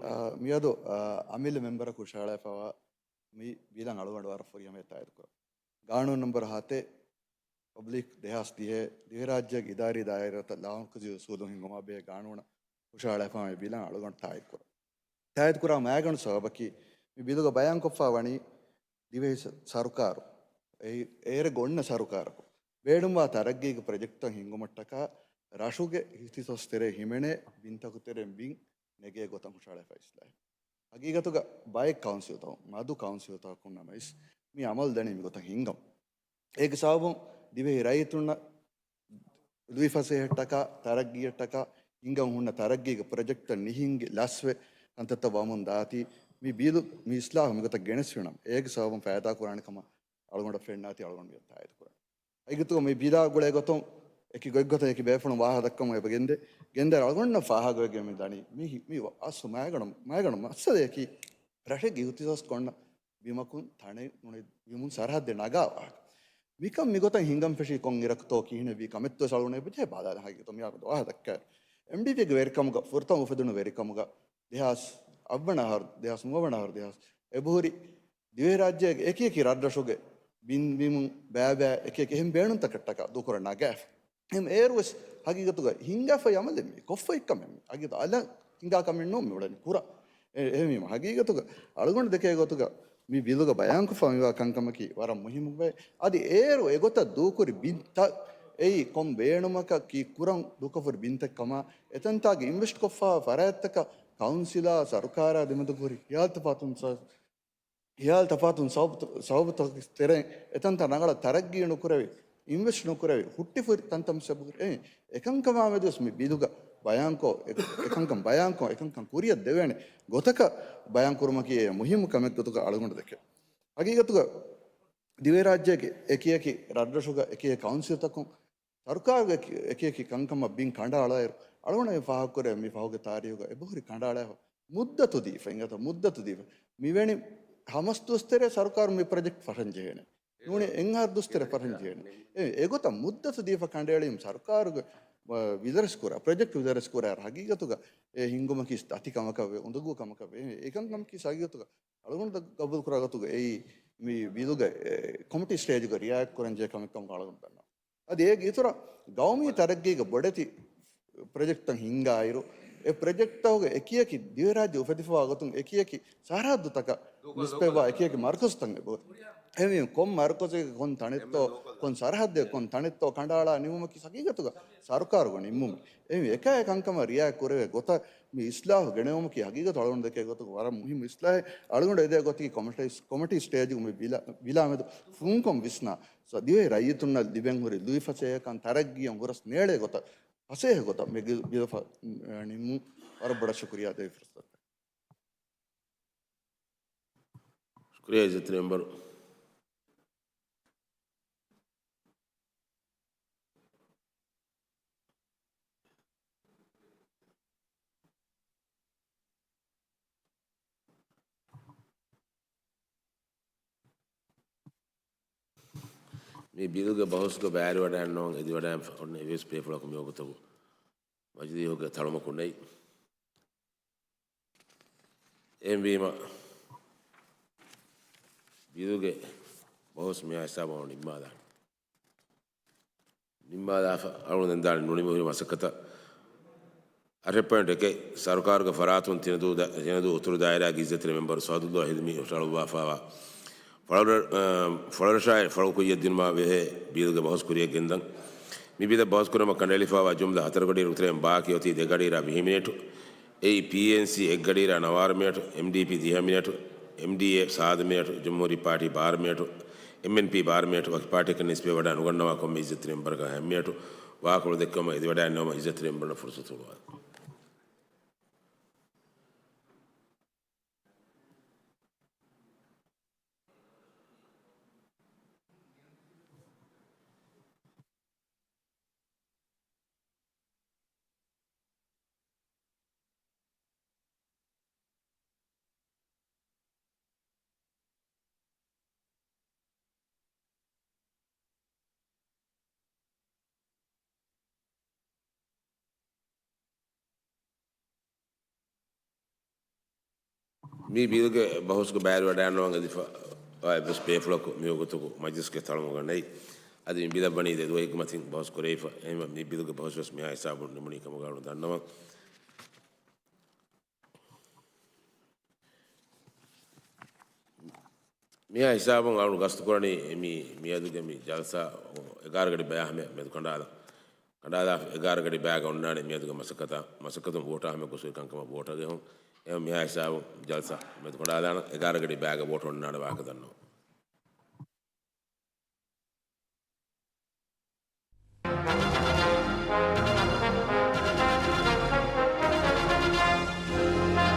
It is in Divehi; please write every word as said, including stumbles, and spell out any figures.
އާ، މިއަދު، އާ، އަމިއްލަ މެމްބަރަކު ހުށަހަޅާފައިވާ މި ބިލަށް އަޅުގަނޑު ވަރަށް ފުރިހަމަޔަށް ތާއީދުކުރަން. ގާނޫނު ނަންބަރު ހަތެއް، ޕަބްލިކް ދެހާސް ދިހަ، ދިވެހިރާއްޖޭގެ އިދާރީ ދާއިރާތައް ލާމަރުކަޒީ އުސޫލުން ހިންގުމާ ބެހޭ ގާނޫނަށް ހުށަހަޅާފައިވާ މި ބިލަށް އަޅުގަނޑު ތާއީދުކުރަން. ތާއީދުކުރާ މައިގަނޑު ސަބަބަކީ، މި ބިލުގަ ބަޔާންކޮށްފަ ވަނީ ދިވެހި ސަ-، ސަރުކާރު، އެ-، އޭރު އޮންނަ ސަރުކާރަކު ބޭނުންވާ ތަރައްގީގެ ޕްރޮޖެކްޓްތައް ހިންގުމަށްޓަކާ ރަށުގެ އިހްތިސޯސް ތެރޭ ހިމެނޭ ބިންތަކު ތެރެއިން ބިން ނެގޭ ގޮތަށް ހުށަހަޅާފައި އިސްލާހެއް. ހަގީގަތުގަ ބައެއް ކައުންސިލްތަކުން، މަދު ކައުންސިލްތަކަކުން ނަމަވެސް މި އަމަލު ދަނީ މިގޮތަށް ހިންގަމުން. އޭގެ ސަބަބުން ދިވެހި ރައްޔިތުންނަށް ލުއިފަސޭހައަށްޓަކާ، ތަރައްގީއަށްޓަކާ، ހިނގަން ހުންނަ ތަރައްގީގެ ޕްރޮޖެކްޓްތައް ނިހިންގި ލަސްވެ ކަންތައްތައް ވަމުން ދާތީ، މި ބިލު މި އިސްލާހު މިގޮތަށް ގެނެސްފިނަމަ، އޭގެ ސަބަބުން ފައިދާ ކުރާނެ ކަމަށް އަޅުގަނޑަށް ފެންނާތީ އަޅުގަނޑު މި ތާއީދު ކުރަން. އެގޮތުގަ މި ބިލާ ގުޅޭ ގޮތުން އެކި ގޮތްގޮތަށް އެކި ބޭފުޅުން ވާހަކަ ދައްކަމުން އެބަ ގެންދޭ. ގެންދާ އަޅުގަނޑު ފާހަގަވެގެން މި ދަނީ. މި، މި އަސް މައިގަނޑު، މައިގަނޑު މައްސަލަޔަކީ ރަށެއްގެ އިހްތިސޯސް ކޮންނަ ބިމަކުން ތަނެއް ނުނެ ބިމުން ސަރަހައްދެއް ނަގާ ވާހަކަ. މިކަން މިގޮތަށް ހިނގަން ފެށީ ކޮން އިރަކުތޯ ކިހިނެއްވީ ކަމެއްތޯ އަޅުގަނޑު އެބަޖެހޭ ބަލާލަން ހަގީގަތު މިއާ ދުވަހަށް ދައްކާ. އެމްޑީޕީގެ ވެރިކަމުގަ، ފުރަތަމަ އުފެދުނު ވެރިކަމުގަ، ދެހާސް އަށްވަނަ އަހަރު، ދެހާސް ނުވަވަނަ އަހަރު، ދެހާސް އެބަހުރި ދިވެހިރާއްޖޭގެ އެކި އެކި ރަށްރަށުގެ ބިން ބިމުން ބައިބައި އެކި އެކި އެހެން ބޭނުންތަކަށްޓަކާ ދޫކުރަން ނަގާފަ. އެހެން އޭރުވެސް ހަގީގަތުގަ ހިނގާފައި އަމަލެއް މީ. ކޮށްފައި ކަމެއް މީ. ހަގީގަތު އަލަށް ހިނގާ ކަމެއް ނޫން މި އުޅެނީ ކުރާ. އެ-، އެހެންވީމަ ހަގީގަތުގަ އަޅުގަނޑު ދެކޭ ގޮތުގަ މި ބިލުގަ ބަޔާންކޮށްފަ މިވާ ކަންކަމަކީ ވަރަށް މުހިއްމު ބައެއް. އަދި އޭރު އެގޮތަށް ދޫކުރި ބިންތައް އެއީ ކޮން ބޭނުމަކަށް ކީއްކުރަން ދޫކޮށްފަ ހުރި ބިންތައް ކަމަށް އެތަންތާގެ އިންވެސްޓް ކޮށްފަ ފަރާތްތަކަށް ކައުންސިލާ ސަރުކާރާ ދެމެދު ހުރި ހިޔާލު ތަފާތުން ސަ-، ހިޔާލު ތަފާތުން ސަބަބު-، ސަބަބުތަކުގެ ތެރެއިން އެތަންތަން ރަނގަޅަށް ތަރައްގީ ނުކުރެވި، އިންވެސްޓް ނުކުރެވި، ހުއްޓިފަ ހުރި ތަންތަން ސަބަބު އެ-، އެކަންކަމާ މެދުވެސް މި ބިލުގަ ބަޔާންކޮށް، އެ-، އެކަންކަން ބަޔާންކޮށް، އެކަންކަން ކުރިއަށް ދެވޭނެ ގޮތަކަށް ބަޔާން ކުރުމަކީ އެ މުހިއްމު ކަމެއް ގޮތުގަ އަޅުގަނޑު ދެކެ. ހަގީގަތުގަ ދިވެހިރާއްޖޭގެ އެކި އެކި ރަށްރަށުގަ އެކި އެކި ކައުންސިލްތަކުން ސަރުކާރުގެ އެކި އެކި ކަންކަމަށް ބިން ކަނޑައަޅާއިރު، އަޅުގަނޑު މި ފާހަގަކުރޭ މި ފަހުގެ ތާރީހުގަ އެބަހުރި ކަނޑައަޅާފަ. މުއްދަތު ދީފަ، އިނގޭތޯ މުއްދަތު ދީފަ. މިވެނި ހަމަސް ދުވަސް ތެރޭ ސަރުކާރު މި ޕްރޮޖެކްޓް ފަށަން ޖެހޭނެ. ނޫނީ އެއް އަހަރު ދުވަސް ތެރޭ ފަށަން ޖެހޭނެ. އެ، އެގޮތަށް މުއްދަތު ދީފަ ކަނޑައެޅީމަ ސަރުކާރުގެ، އަ، ވިލަރެސް ކުރާ، ޕްރޮޖެކްޓް ވިލަރެސް ކުރާ ހަގީގަތުގަ އެ ހިންގުމަކީ އަތި ކަމަކަށްވެ، އުނދަގޫ ކަމަކަށްވެ. އެކަންކަމަކީ ހަގީގަތުގަ އަޅުގަނޑު ގަބޫލު ކުރާ ގޮތުގަ އެއީ މި ބިލުގެ، އެ، ކޮމިޓީ ސްޓޭޖުގަ ރިއާޔަތް ކުރަން ޖެހޭ ކަމެއް ކަމަށް އަޅުގަނޑު ދަންނަވަން. އަދި އޭގެ އިތުރަށް ގައުމީ ތަރައްގީގެ ބޮޑެތި ޕްރޮޖެކްޓްތައް ހިންގާއިރު، އެ ޕްރޮޖެކްޓްތަކުގެ އެކިއެކި ދިވެހިރާއްޖެ އުފެދިފައިވާ ގޮތުން އެކިއެކި ސަރަހައްދުތަކަށް ނިސްބަތްވާ އެކިއެކި މަރުކަޒުތައް އެބަހުރި. އެހެންވީމަ ކޮން މަރުކަޒެއް ކޮން ތަނެއްތޯ، ކޮން ސަރަހައްދެއް ކޮން ތަނެއްތޯ ކަނޑައަޅާ ނިމުމަކީ ހަގީގަތުގަ ސަރުކާރުގެ ނިންމުމެއް. އެހެންވީ އެކާ އެ ކަންކަމަށް ރިއާޔަތް ކުރެވޭ ގޮތަށް މި އިސްލާހު ގެނެވުމަކީ ހަގީގަތު އަޅުގަނޑު ދެކޭ ގޮތުގަ ވަރަށް މުހިއްމު އިސްލާހެއް. އަޅުގަނޑު އެދޭ ގޮތަކީ ކޮމިޓީ، ކޮމިޓީ ސްޓޭޖުގަ މި ވިލާ، ވިލާ މެދު ފުންކޮށް ވިސްނާ ސަ-، ދިވެހި ރައްޔިތުންނަށް ލިބެން ހުރި ލުއިފަސޭހަކަން ތަރައްގީއަށް ހުރަސް ނޭޅޭ ގޮތަށް ފަސޭހަ ގޮތަށް މި ގި-، ގިލަފަ ނިންމުން ވަރަށް ބޮޑަށް ޝުކުރިއްޔާ ދެވި ފުރުސަތަށް. ޝުކުރިއްޔާ އިއްޒަތްތެރި މެމްބަރު. މި ބިލުގެ ބަހުސްގަ ބައިވެރިވަޑައިގަންނަވަން އެދިވަޑައިގެން އޮންނަ އެއްވެސް ބޭފުޅަކު މިވަގުތަކު މަޖިލީހުގެ ތަޅުމަކު ނެތް. އެހެންވީމަ، ބިލުގެ ބަހުސް މިހާ ހިސާބަށް ނިންމާލާނެ. ނިންމާލާފަ އަޅުގަނޑު ދާނީ ނުނިމިހުރި މަސައްކަތަށް. އަށެއް ޕޮއިންޓް އެކެއް، ސަރުކާރުގެ ފަރާތުން ތިނެދޫ ދަ-، ތިނެދޫ އުތުރު ދާއިރާގެ އިއްޒަތްތެރި މެމްބަރު ސައުދުއްލާ ހިލްމީ ހުށަހަޅުއްވާފައިވާ ފަޅުރަ-، އަ، ފަޅުރަށާއި ފަޅު ކުއްޔަށް ދިނުމާ ބެހޭ ބިލުގެ ބަހުސް ކުރިއަށް ގެންދަން. މި ބިލަށް ބަހުސް ކުރުމަށް ކަނޑައެޅިފައިވާ ޖުމްލަ ހަތަރު ގަޑިއިރު އުތުރެއް ބާކީ އޮތީ ދެ ގަޑިއިރާ ވިހި މިނެޓު. އެއީ ޕީއެންސީ އެއްގަޑިއިރާ ނަވާރަ މިނެޓު، އެމްޑީޕީ ދިހަ މިނެޓު، އެމްޑީއޭ ސާދަ މިނެޓު، ޖުމްހޫރީ ޕާޓީ ބާރަ މިނެޓު، އެމްއެންޕީ ބާރަ މިނެޓު، ވަކި ޕާޓީއަކަށް ނިސްބަތްވެވަޑައި ނުގަންނަވާ ކޮންމެ އިއްޒަތްތެރި މެމްބަރަކަށް ހަތް މިނެޓު ވާހަކަފުޅު ދެއްކެވުމަށް އެދިވަޑައިގަންނަވުމަށް އިއްޒަތްތެރި މެމްބަރުންނަށް ފުރުސަތު ހުޅުވާލަން. މި ބިލްގެ ބަހުސްގެ ބައިވެރިވަޑައިގަންނަވަން އެދިފަ އެއްވެސް ބޭފުޅަކު މިވަގުތުގެ މަޖިލިސްގެ ތަޅުމުގަ ނެތް. އަދި މި ބިލަށް ވަނީ ދެ ދުވަހެއްގެ މަތިން ބަހުސް ކުރެވިފަ. އެހެންވެ، މި ބިލްގެ ބަހުސް ވެސް މިހާ ހިސާބުން ނިމުނީ ކަމުގަ އަޅު ދަންނަވަން. މިހާ ހިސާބުން އަޅު ގަސްތުކުރަނީ މި މިއަދުގެ މި ޖަލްސާ އެގާރަ ގަޑި ބަޔާ ހަމަ މެދު ކަނޑާލަ. ކަނޑާލާ އެގާރަ ގަޑި ބަޔާގަ އޮންނާނެ މިއަދުގެ މަސައްކަތާ، މަސައްކަތުން ވޯޓާ ހަމަ ގޮސް ކަންކަމަށް ވޯޓަށް ޖެހުން. އެހެން މިހާ ހިސާބުން ޖަލްސާ މެދު ކަނޑާލާނަ އެގާރަ ގަޑި ބަޔާގަ ވޯޓް އޮންނާނެ ވާހަކަ ދަންނަވަން.